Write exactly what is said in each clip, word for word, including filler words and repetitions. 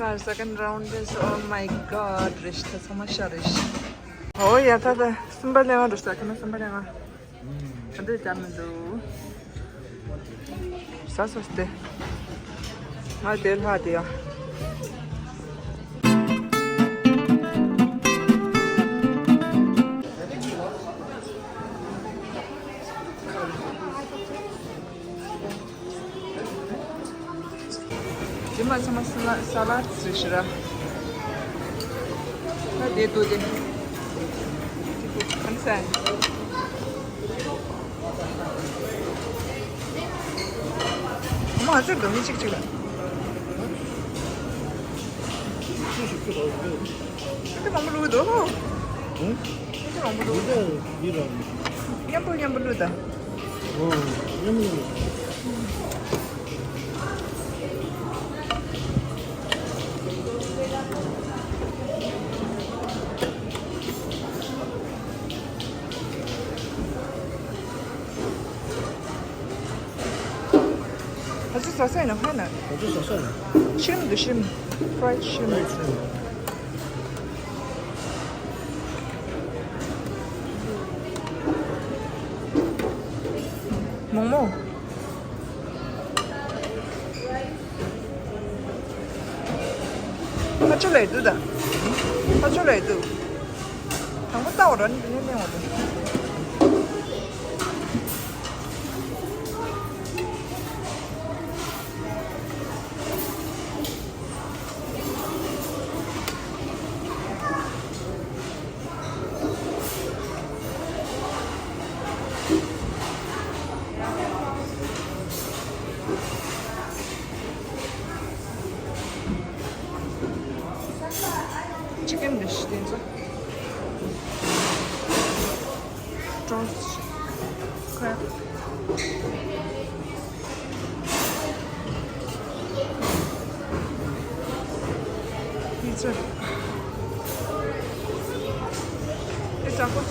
Our second round is, oh my god, རེད་ཤི། ད་ཚང་མ་ཤ་རེད་ཤི། ཨོ་ཡ། ད་ད་གསུམ་པ་ལེན་པ་འགྲོ་ཤག་ཁ་ན་གསུམ་པ་ལེན་པ། ག་འདྲ་བྱ་མི་འདུག་ཟ་སོང་སྟེ། ང་དེ་ལྷག་དེ་ཡ། ཇི་མ་ཚང་མ་ས་ལ་ས་ལ་ཟེར་ཤི་ར། ད་དེ་དུ་དེ། ཁམ་ས། མ་ཚོད་དུ་མི་གཅིག་གཅིག་ལ། ཅི་ཞིག་ཅི་ར། ཅི་མང་པོ་བླུགས་འདུག་ཧོ། ཧུམ། ཅི་མང་པོ་བླུགས་འདུག་འདི་ར། མཉམ་པོ་མཉམ་པོ་བླུགས་ད། ཨོ། མཉམ་པོ་མཉམ་པོ། ད་ཚོད་ཟ་ས་ཡིན་ན་ཧ་ན། ད་ཚོད་ཟ་ས་ཡིན། ཤིམ་འདུག་ཤིམ། fried shrimp། fried shrimp། མོག་མོག། ཕ་ཆོ་ལས་འདུག་ད། ཕ་ཆོ་ལས་འདུག་དང་པོ་ལྟ་བ་ར་ནི་དེ་ནས་གླེང་བ་དང་། Chicken dish དེ་ཚོ། Roast crab. Pizza. It's tacos.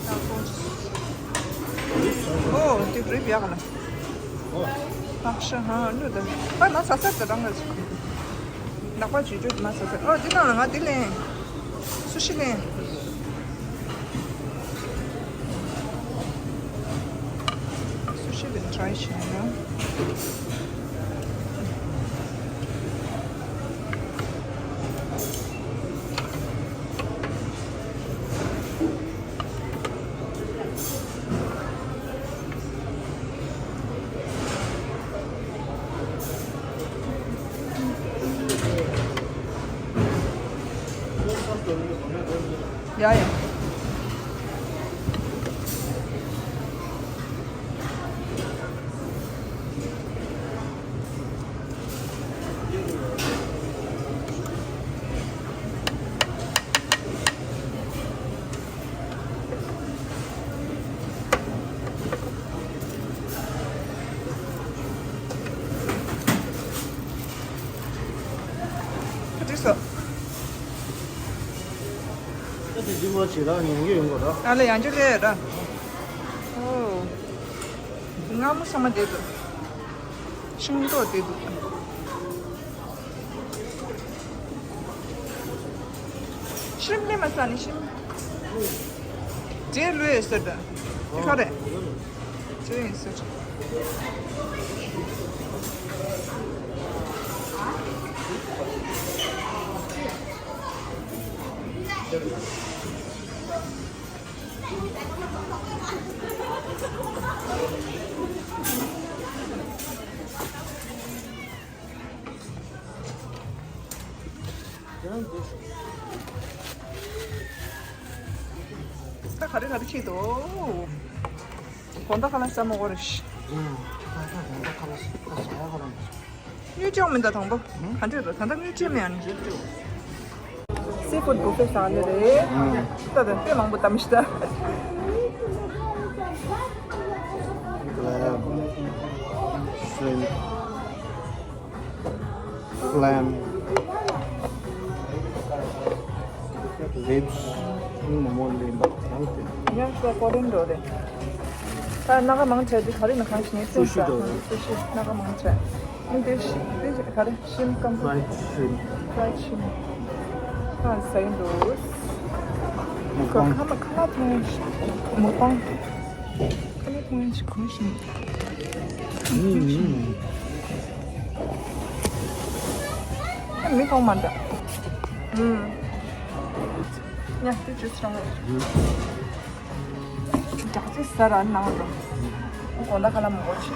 Tacos. Oh, the grape ཡག་ལ། ཨོ། ཨ་ཤ་ཧ་ལུ་ད། ཨ་ན་ས་ས་ད་རང་ལ་ཅིག་ནག་པ་ཇུས་ཇུས་མ་ཟ་ཟ། ཨོ་འདི་ནང་ལ་ང་འདི་ལེན། སུ་ཤི་ལེན། སུ་ཤི་བི་ཊ་རའི་བྱས་ན། ཡ་ཡ། ཁ་ཏིག་སོ། ད་དེ་ཅི་མ་བྱེད་ད་ཡང་རྒྱུ་ཡོང་གོ་ད། ཨ་ལེ་ཡང་རྒྱུ་ལེ་ད། ཨོ། མངར་མོ་ཚང་མ་བསྡད་འདུག་ཤིང་ཏོག་བསྡད་འདུག་ཤིམ་ལེ་མ་ས་ནི་ཤིམ། ཇེ་ལུ་ཡེ་སར་ད། དེ་ག་རེད། ཇེ་ཡིན་སར། ད་ག་རེ་ག་རེ་ཁྱེད་དོ། དགོང་དག་ཁ་ལག་ཟ་མ་དགོས་རེད་ཤི། དངུལ་ཅོག་མི་འདུག་དང་པོ། ག་འདྲ་རེད་ད་ལྟ་དངུལ་ཅོག་མེད་ཨ་ནི། སི་ཕུད་བུ་ཕེ་ཟ་ནི་རེད། ད་ད་དཔེ་མང་པོ་བཏང་ཤི་ད། Lamb, shrimp, lamb, ribs, ནི་མོ་མོ་ལེན་པ་གང་དེ། ཡང་ས་ཀོ་རིན་འགྲོ་རེད། ད་སྣ་ཁ་མང་ཆེ་དེ་ག་རེ་ནི་གང་ཞིག་ནས་སུ་ཤི་འགྲོ་རེད། སུ་ཤི་སྣ་ཁ་མང་ཆེ། འདི་ཤི་འདི་ག་རེ་ཤིམ་ཀམ་པོ། Fried shrimp. Fried shrimp. ཁ་ཟས་འདུག་མུག་པང་། ཁ་མ་ཁ་མ་ཐུང་ཤི་མུག་པང་། ཁ་མ་ཐུང་ཤི་གོ་ཤི། ཨུམ། མི་གོང་མ་འདྲ། ཨུམ། ཉ་དེ་ཇུས་རང་རེད། ཨུམ། རྒྱགས་ཅི་ཟ་ར་ནང་ར། དགོང་དག་ཁ་ལ་མོ་གོ་ཆི།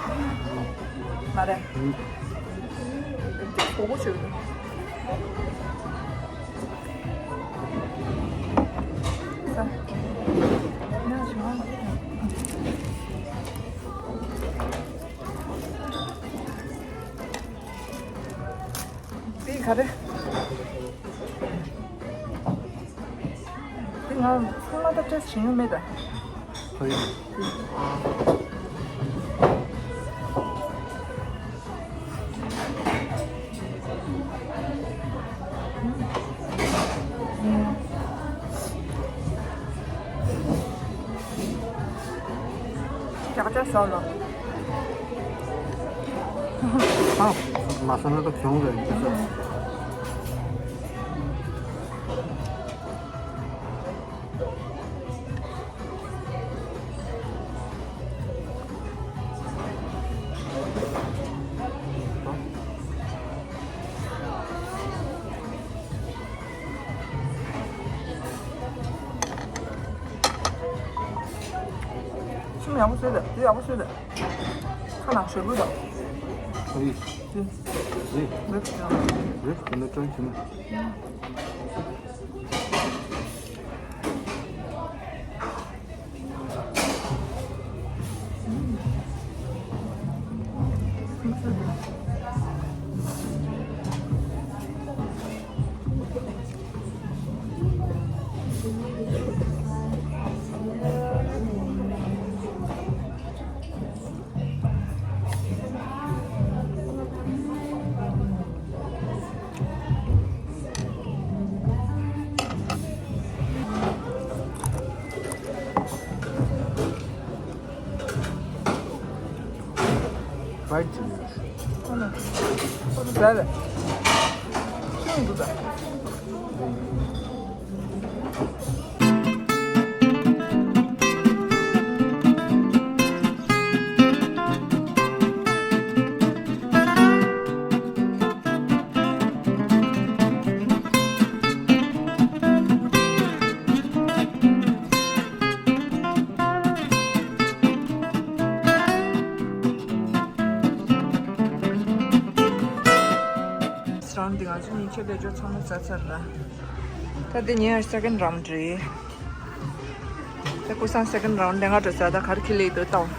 མ་རེད། ཨུམ། གོ་གོ་ཆི་རེད། ཟ། ཉ་ཆི་མ། དེ་ག་རེ། དེ་ང་ཚང་མ་ད་ཊེསི་བྱེད་མྱོང་མེད་ད། ཧོ་ཡ། རྒྱགས་ཅིག་ཟ་ལ། ཨ། མ་ཟ་ན་ད་གྱོང་རེད་འདི་ཚོ། ཆུ་ཡག་པོ་བཟོས་ཏེ། དེ་ཡག་པོ་བཟོས་ཏེ། ཁ་ནང་ཞོད་པོ་དང་། ཨེ། དེ། རེད། རེད། ཁོ་ན་ཀྲང་ཆུ་ན། Fried chicken. ཁོ་ཚོ་ཟ་རེད། ཤིན་ཏུ་ཟ། རང་འདི་ང་ཚོ་གཉིས་ཆ་ལས་སྦྱོར་ཚང་མ་ཟ་ཚར་ལ། ད་འདི་ཉེ་སེ་ཀེན་རའུན་ཌི་རེད། ད་ཀུ་སང་སེ་ཀེན་རའུན་ཌི་ལེན་ག་འགྲོ་ས། ད་ག་རེ་ཁྱེར་སླེབས་འདུག་ལྟ།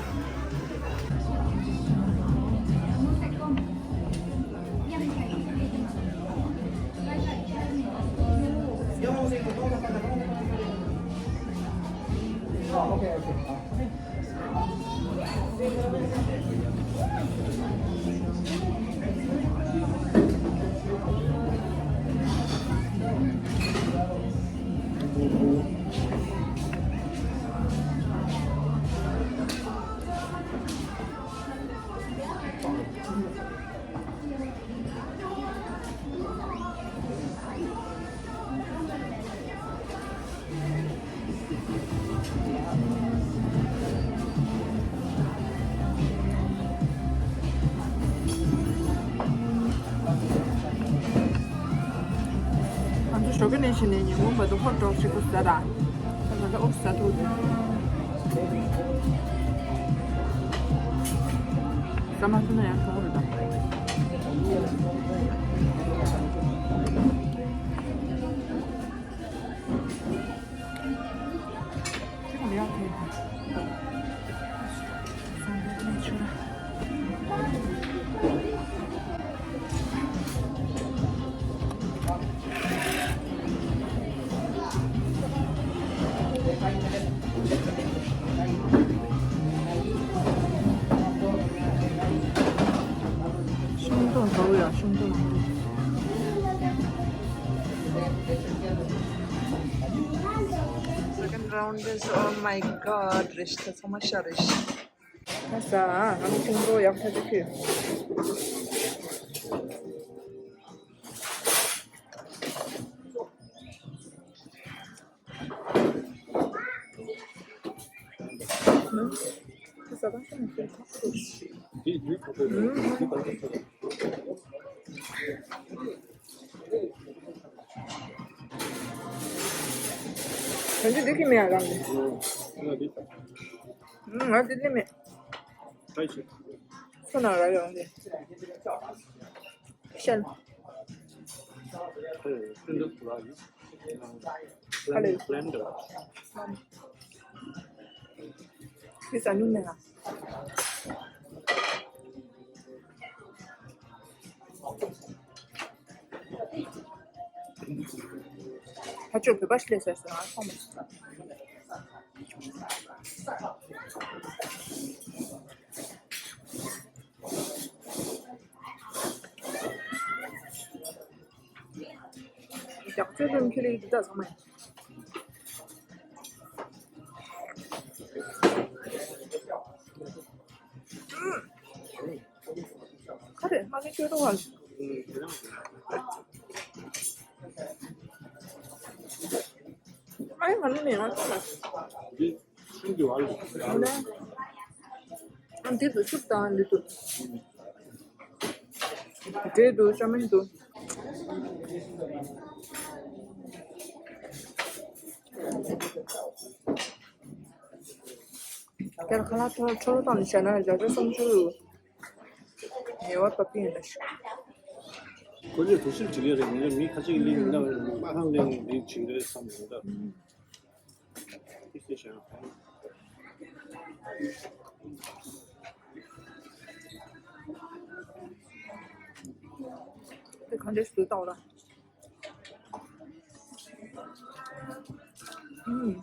ང་ཚོ་ཞོགས་ཀས་ནས་བྱས་ནས་ཉིན་གུང་བར་དུ་ཧོཊ་ཌོག་གཅིག་པུ་ཟ་དང་། ད་ང་ཚོ་ཨོ་ཟ་ཐུབ་འདུག་ཟ་མ་ཐུབ་ན་ཡང་ཐུབ་ཀྱི་རེད་ད། ཤིང་སྡོང་འདྲ་བོ་ཡ། ཤིང་སྡོང་འདྲ་བོ། Second round is, oh my God, རེད་ཤག་ད་ཚང་མ་ཤ་རེད་ཤག་ད་ཟ། ཨ། ང་ཚོ་ཐུང་པོ་ཡག་ཐག་ཆོད་ཁུལ། ཁ་ཟས་དང་ཤ་མི་ཤེས་ཁ་ཁ་རེད། འདི་འདི་ཁ་ཁ་རེད། འདི་ཁ་ཁ་རེད། ང་ཚོ་འདི་གི་མེད་ཨ་རང་གི། ང་འདི་ང་འདི་ནི་མེད། ཁ་ཤས། ཁོ་ན་ར་ཡོང་གི། ཤན། ཁ་ལས། ཁི་ས་ཉུང་ནས་ང་། ཕ་ཆོས་བོད་པ་ཞིག་ལས་ཟེར་སོང་ང་མཐོང་མ་སོང་། རྒྱག་ཚོད་ལོན་ཁྱེར་ཡིག་འདི་དག་ཚང་མ་ཡིན། ཁ་རེ་མ་གི་སྐྱོ་རུ་བ། མ་ཡི་མ་ནུ་ནས་ང་ཚོ་ལ། འདི་ཤིང་གི་བ་ལ། ཨ་འདི་དུ་ཤུགས་དང་འདི་དུ། འབྲས་འདུག་ཤ་མིན་འདུག་ཁྱེད་ཁ་ལག་ཐོ་ཁྲོ་རོ་དང་བྱས་ན་བརྒྱ་ཆ་སུམ་ཅུ་ཉེ་བ་བབས་ཀྱི་ཡིན་ལ་ཤི། ཁོ་ཚོས་དོགས་ཟོན་བྱེད་ཀྱི་རེད། ང་ཚོ་མི་ཁ་ཅིག་གླེང་ན་སྨར་ཁམས་གླེང་འདི་བྱེད་ཀྱི་རེད་བསམ་ཡོང་ད། ཏི་སེ་ཞང་། དེ་གང་འདྲས་སུ་བཏང་བ་ལ། ཨུམ།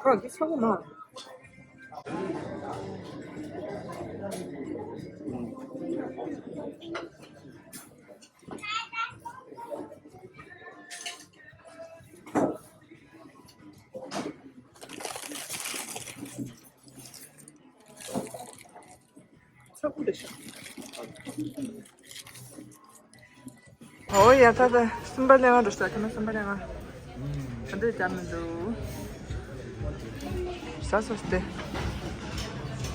ཁོ་འདི་ཆགས་ཀྱི་མ། ཚ་པོ་རེད་ཤག་འོ་ཡ་ད་ད་གསུམ་པ་ལེན་བ་འགྲོ་ཤག་ཁྱེད་མ་གསུམ་པ་ལེན་བ། ག་འདྲས་བྱ་མི་འདུག་ཟ་སོང་སྟེ།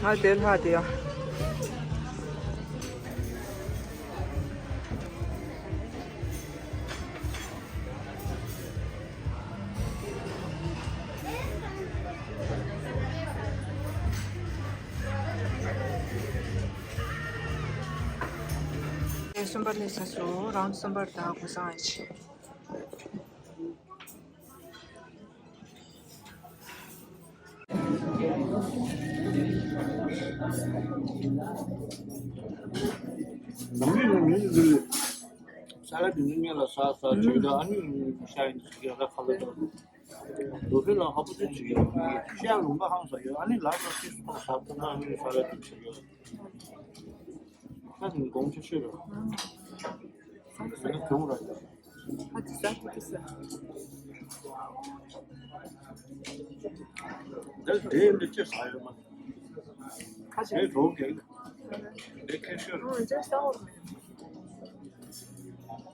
ང་དེ་ལྷག་དེ་ཡ། གསུམ་པ་ལས་ས་སུ་རང་གསུམ་པར་ད་གོ་སང་ཨེ་ཆེ། ནམ་རྒྱུན་ནས་མི་འདི་ས་ལ་དེ་ནས་ལ་ས་ས་བྱེད་ཀྱི་ཨ་ནི་ཤ་ཡིན་ཟེར་གྱི་ཡ་ད་ཁ་ལ་ད། རྡོ་ཕེ་ལ་ཧ་པོ་ཅིག་བྱེད་ཀྱི་ཤ་ལུང་པ་ཧང་ས་ཡོད། ཨ་ནི་ལ་ས་ཤི་སུ་ཐོག་ས་ཐོག་ན་ཨ་ནི་ས་ལ་དེ་བྱེད་ཀྱི་ཡོད། ད་དེ་ནི་དགོང་ཆུ་ཤོད་ར། ས་ལ་གྱོང་ར་ཡོད། ཨ་ཙི་ས་ཙི་ས། དེ་དེ་འདི་ཅི་ས་ཡོད་མ། ཁ་ཆེ། དེ་རོ་གེ། དེ་ཁེ་ཤོད། ཨོ་ཅི་ས་འོར་མེ།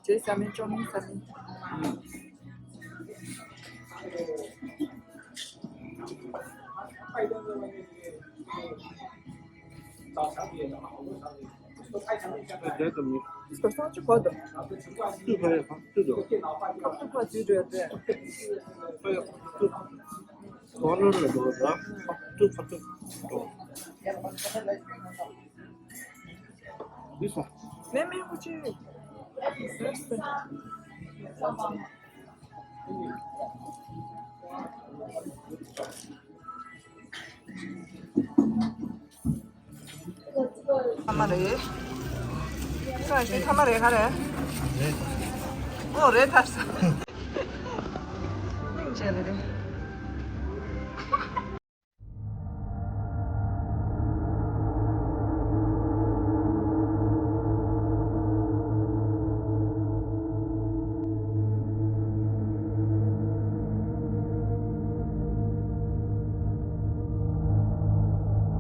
ཅི་ས་མེ་ཅོ་མི་ས་མེ། དེ་ཙམ་མི། སོ་སོ་ཅི་གོ་དོ། ཏུ་ཕ་ཡ་ཁ་ཏུ་དོ། ཁ་ཏུ་ཕ་ཏུ་དོ་ཏེ། ཕ་ཡ་ཁ་ཏུ། གོ་ནོར་ལ་དོ་ར། ཏུ་ཕ་ཏུ་དོ། འདི་ས། མེ་མེ་ཧུ་ཅི། ཐ་མ་རེད། ཁྱེད་ཚོ་ཐ་མ་རེད་ག་རེ། ཨོ་རེད་ད་ས། ཅེ་རེད།